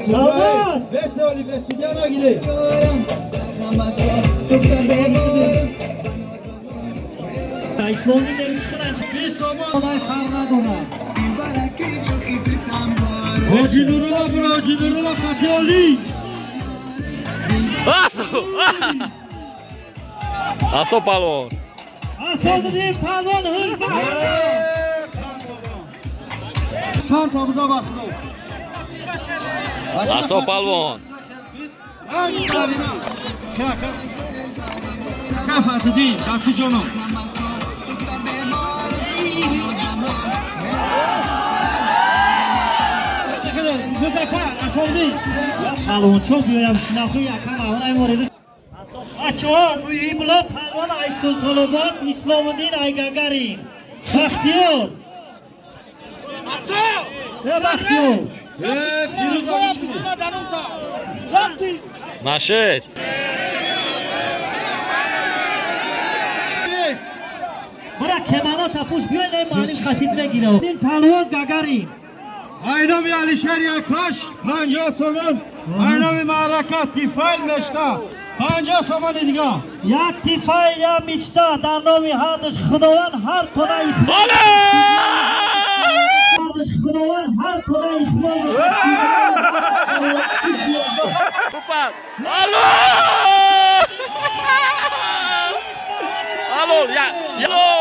Весоли бесудя нагире. Исломӣ чиқарад. 20 сомон. Фарқ надорад. Ҳоҷи Нурулло, буро, Ҳоҷи Нурулло Қатиёлӣ. Асо! Асо палвон! Асодиддин палвон ҳуш. Чанд табуза вақтро. Асо палвон! Фатиддин, Хати ҷоном. Музаффар, Асодиддин. Палвончо биёям шинохи якам аввал ворид. Бачаҳо, Муҳимулло палвон ай Султонобод, Исломиддин ай Гагарин. Бахтиёр. Э, Бахтиёр. Э, Фирӯз, гӯш кунед. Нашед! Бара кемала тапуш биёй, не муаллим хатиб мегира. Дин палвон Гагарин. Айноми Алишер Якаш 50 сомон, айноми Маърака тифайл мешта 50 сомони дига. Як тифайл, я мечта дар номи ҳардуш. Худованд ҳар тона ихбол. Ҳардуш Худованд ҳар тона ихбол. Упал! Алло! Алло! Я! Я!